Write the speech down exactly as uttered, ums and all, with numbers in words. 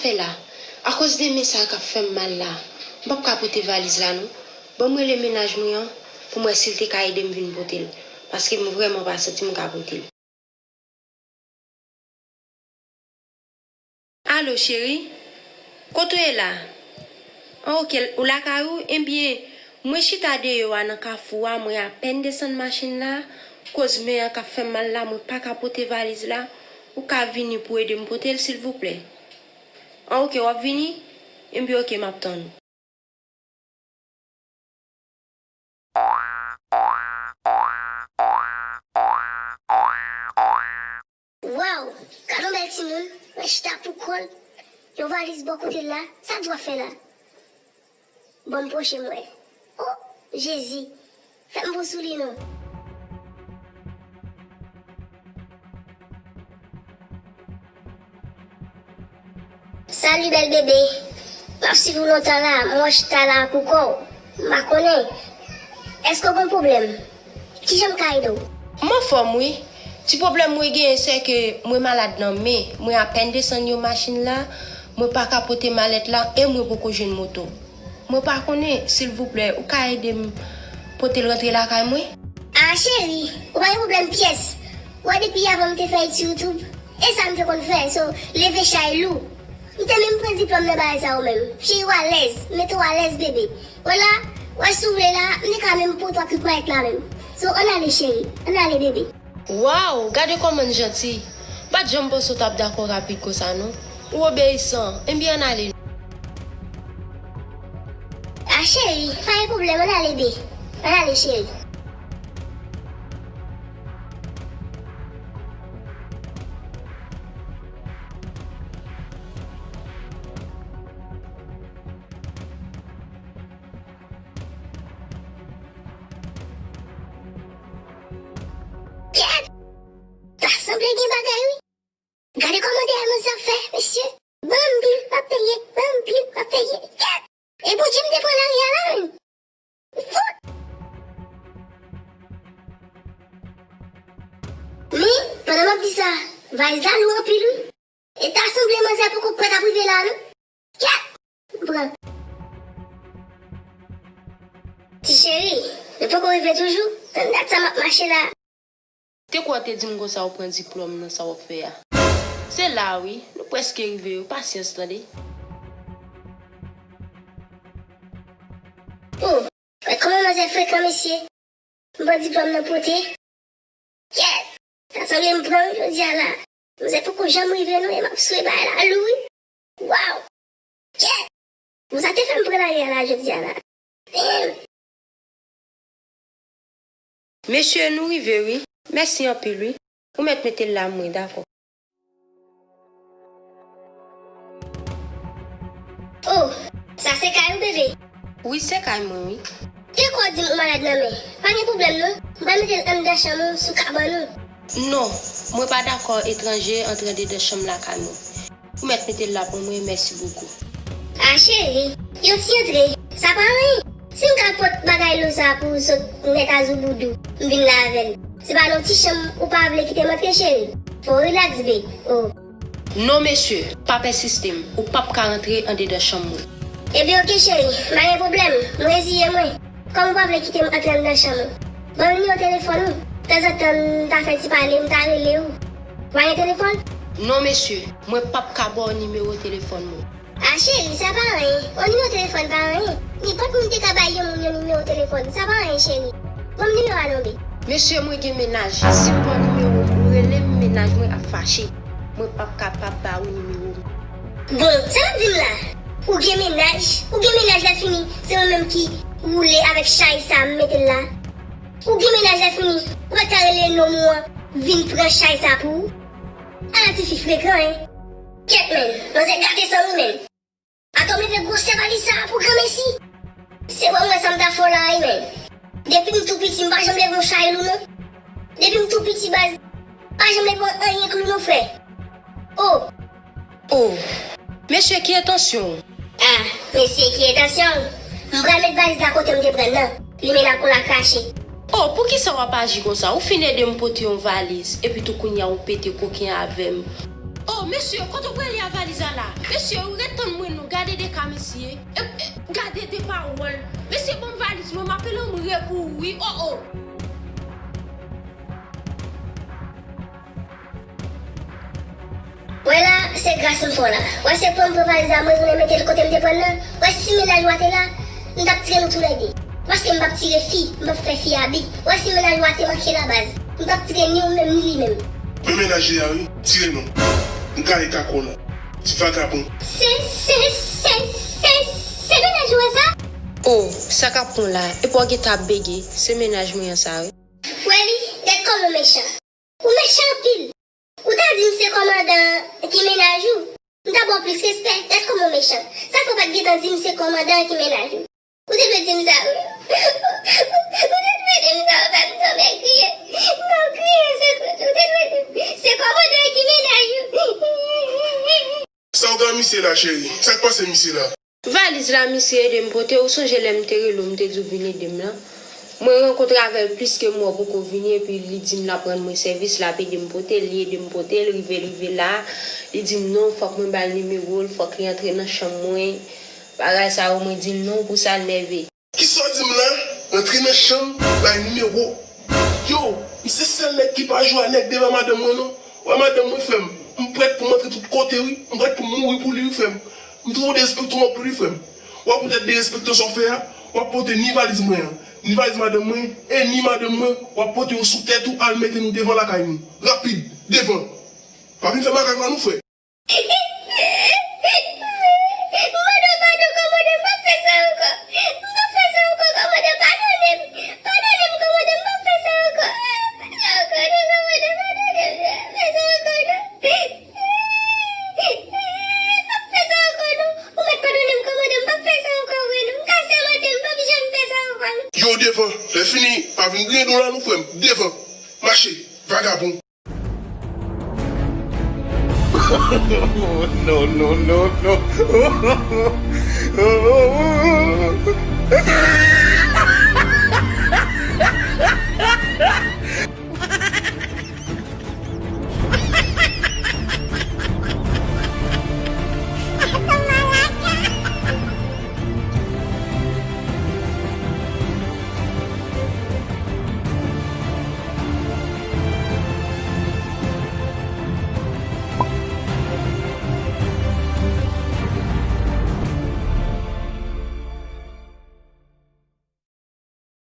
Fè la, akoz de men sa k ap fè m mal la, m p ap ka pote valiz la non. Ban m rele mennaj mwen an pou m wè si l te ka ede m vin pote l, paske m vrèman pa santi m ka pote l. Alo, cheri? Kote w ye la? An, oke, ou lakay ou? Ebyen, mwen chita deyò a nan kafou a, mwen apèn desann machin la, koz men an k ap fè m mal la, mwen pa ka pote valiz la. Ou ka vini pou ede m pote l, silvouplè? An, oke, w ap vini? Ebyen, oke, m ap tann ou. Waw! Gad yon bèl timoun, mwen chita pou kò l. Yon valiz bò kote l la, sa dwa fè la? Bon, m pwoche m wè. O, Jezi! Fè m bon sou li non. Salut bèl bebe. M ap swiv ou lontan la, m wè w chita la pou kò w. M pa konnen. Èske w gen pwoblèm? Kijan m ka ede w? M anfòm wi. Ti pwoblèm mwen genyen se ke mwen malad nan men, mwen apèn desann yon machin la, mwen pa ka pote malèt la e mwen poko jwenn moto. Mwen pa konnen, silvouplè, ou ka ede m pote l rantre lakay mwen? A cheri, ou pa gen pwoblèm pyès. Ou wè depi avan m te fè YouTube, e sa m te konn fè, so leve chay lou. M te menm pran diplòm nan bagay sa yo menm. Cheri, w alèz, mete w alèz bebe. Wè la, wè si w vle la, m te ka menm pote w ak riprayèt la menm. So ann ale cheri, ann ale bebe. Waw, gade kòman n janti! M pa t janm panse w t ap dakò rapid konsa non. Ou obeyisan, ebyen ann ale non. A cheri, pa gen pwoblèm, ann ale bebe. Ann ale cheri. Kèt! Ta sanble gen bagay wi. Gade kòman dèyè manzè ap fè, mesye. Ban m bil, m ap peye, ban m bil, m ap peye. Kèt! E Bondye m te pran lari a la menm. Fout! Men, pandan m ap di sa, valiz la lou anpil wi. E ta sanble manzè poko prèt ap rive la non. Kèt! M pran. Ti cheri, nou poko rive toujou? Tann dat sa m ap mache la. Te kwè w te di m konsa ou pran diplòm nan sa w ap fè a. Se la wi, nou prèske rive wi, pasyans tande. O, wè kòman manzè frekan mesye. M pran diplòm nan pote. Kèt! Ta sanble m pran wi jodi a la. Manzè poko janm rive non e m ap swe bagay la lou wi. Waw! Kèt! Bon sa te fè m pran lari a la jodi a la. Damn! Mesye, nou rive wi. Mèsi anpil wi. Ou mèt mete l la mwen dakò. O, sa se kay ou bebe? Wi, se kay mwen wi. Te kwè w di m ou malad nan men. Pa gen pwoblèm non. M pral mete l anndan chanm ou sou kabann ou. Non, mwen pa dakò etranje antre andedan chanm lakay mwen. Ou mèt mete l la pou mwen, mèsi bokou. A cheri, yon ti antre, sa pa anyen. Si m ka pot bagay lou sa pou w sot nèt a zouboudou, m vin la avè l. Se pa nan yon ti chanm ou pa vle kite m antre cheri. Fò w rilaks bee. O. Non mesye, pa pèsiste m, ou p ap ka rantre andedan chanm mwen. Ebyen oke cheri, pa gen pwoblèm, m reziye mwen. Kòm ou pa vle kite m antre anndan chanm ou, ban m nimewo telefòn ou. Tanzantan m ta fè ti pale, m ta rele ou. Ou pa gen telefòn? Non mesye, mwen p ap ka ba w nimewo telefòn mwen. A cheri, sa pa anyen. Yon nimewo telefòn pa anyen. Nenpòt moun te ka bay yon moun yon nimewo telefòn. Sa pa anyen cheri. Ban m nimewo a non bee. Mesye, mwen gen mennaj. Si m ba w nimewo m, ou rele m, mennaj mwen ap fache. Mwen p ap kapab ba ou nimewo m. Bon, sa w ap di m la? Ou gen mennaj? Ou gen mennaj lè fini, se ou menm ki woule avèk chay sa m mete l la. Ou gen mennaj lè fini, ou pa t ka rele nonm ou an vin pran chay sa pou ou? Ala tifi frekan, en! Kèt, menn, manzè gate san wi, menn! Atò w leve gwosè valiz sa a pou granmesi! Se wè m wè sa m ta fè w la wi, menn! Depi m tou piti, m pa janm leve yon chay lou, non! Depi m tou piti, baz, pa janm leve yon anyen k lou, non, frè! O! O! Mesye, ki entansyon w? A, mesye, ki entansyon w? M pral met valiz la kote m te pran l nan. Li menm ak kola krache. O, poukisa w ap aji konsa? Ou fin ede m pote yon valiz, epi tou kounye a ou pete koken avè m. Oh, mesye, kote w prale a valiz la la? Mesye, ou ret tann mwen non, gade de ka, mesye. E, e, gade de pawòl. Mesye, ban m valiz mwen, m ap lanmou pou ou, wi, oh, oh. Wè la, se gras m fè w la. Wè se pran m pran valiz la, mwen tounen mete l kote m te pran l nan. Wè si mennaj ou a te la, m t ap tire nou toulède. Paske m p ap tire fi, m p ap fè fi abi. Wè si mennaj ou a te manke la baz. M p ap tire ni ou menm, ni li menm. Men mennaj li a wi, tire non. M kale kako la. Ti vagabon. Se, se, se, se, se mennaj ou a sa? Oh, sa k ap pran la? Epi w gentan ap bege. Se mennaj mwen an sa wi. Wè li, gad kòman w mechan. Ou mechan anpil. Ou ta di m se kòmandan an ki mennaj ou. M ta ba w plis respè, gad kòman w mechan. Sa fè w pa t gentan di m se kòmandan an ki mennaj ou. Ou te dwe di m sa wi. Ou te dwe di m sa, ou fè m tonbe kriye. M ap kriye, se, ou te dwe di m se kòmandan an ki mennaj ou. Sa w gen ak misye la, cheri? Sa k pase misye la? Valiz la misye ede m pote, ou sonje lè m te rele w, m te di w vin ede m lan? Mwen rankontre avè l plis ke mwa, ou poko vini, epi li di m l ap rann mwen sèvis, l ap ede m pote l, li ede m pote l, rive l rive la, li di m non, fòk mwen ba l nimewo l, fòk li antre nan chanm mwen. Bagay sa yo, mwen di l non, pou sa l nève. Kisa w di m la? Rantre nan chanm, bay nimewo. Yo, m se sèl nèg ki pa jwe a nèg devan madanm mwen non. Wè madanm mwen, frè m, m prèt pou m antre tout kote wi. M prèt pou m mouri pou li wi, frè m. M twò derespekte w anpil wi, frè m. W ap pote derespekte sa w fè a, w ap pote ni valiz mwen an, ni valiz madanm mwen, e ni madanm mwen, w ap pote yo sou tèt ou al mete nou devan lakay nou. Rapid, devan. Pa vin fè makak la non, frè. M mande w padon, kòmandan, m p ap fè sa ankò. M p ap fè sa ankò, kòmandan, padone m. Padone m, kòmandan, m p ap fè sa ankò. M p ap fè sa ankò non, kòmandan, padone m, m p ap fè sa ankò non. M p ap fè sa ankò non. Ou mèt padone m, kòmandan, m p ap fè sa ankò vre non. M ka sèmante, m p ap janm fè sa ankò non. Yo devan, lè fini, pa vin griyen do w la non, frè m. Devan. Mache, vagabon. No, no, no, no.